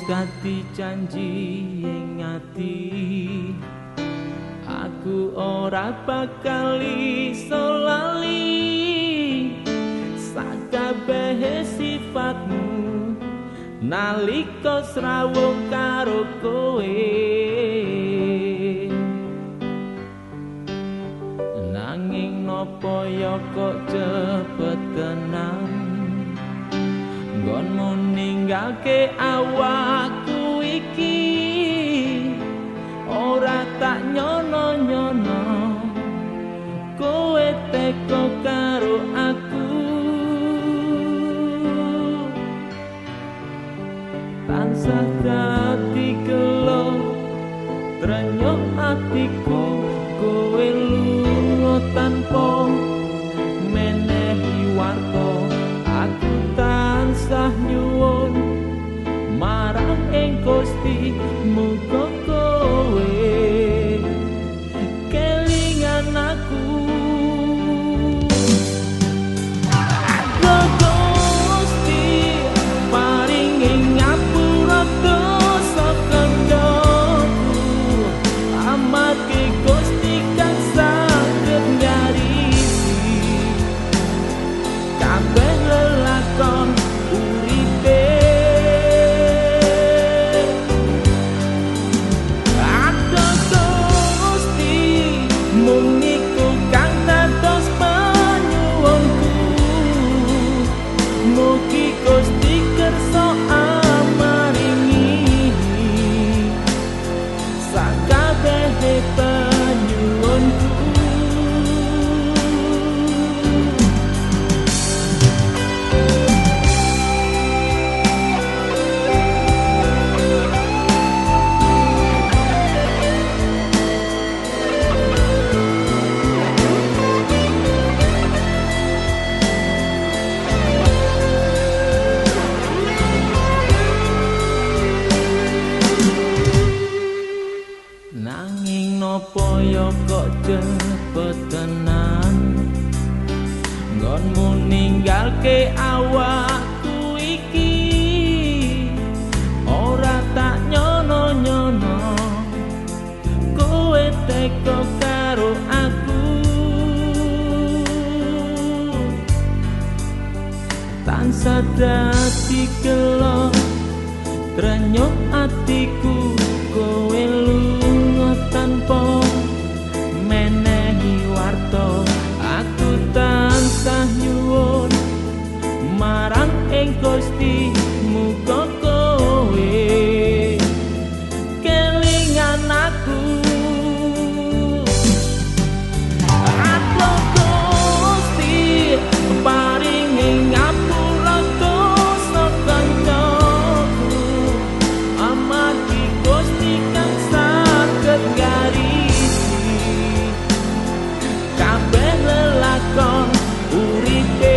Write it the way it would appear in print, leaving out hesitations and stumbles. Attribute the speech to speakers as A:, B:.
A: Wis dadi janji ing ati, aku ora bakal iso lali sakabehe sifatmu nalika srawung karo kowe. Nanging nopo ya kok cepet tenan nggonmu ninggalke awakku iki, ora tak nyono-nyono kowe teko karo aku. Tansah dadi gelo trenyuh atiku, kowe lunga tanpa menehi warta. Aku tansah nyuwun marang ing Gusti, muga kowe kelingan aku. Gusti paringi ngapura dosa kancaku, amargi Gusti kang saged ngarisi kabeh lelakon uripe. Aduh Gusti, mung iku kang dados panyuwunku, mugi Gusti kersa amaringi sakabehe panyuwunku. Nanging nopo ya kok cepet tenan nggonmu ninggalke awakku iki, ora tak nyono-nyono kowe teko karo aku. Tansah dadi gelo trenyuh atiku, kowe lunga tanpa menehi warta. Aku tansah nyuwun marang ing Gusti, muga kowe kelingan aku. Aduh Gusti paringi ngapura dosa kancaku, amargi Gusti kang saged ngarisi kabeh lelakon uripe.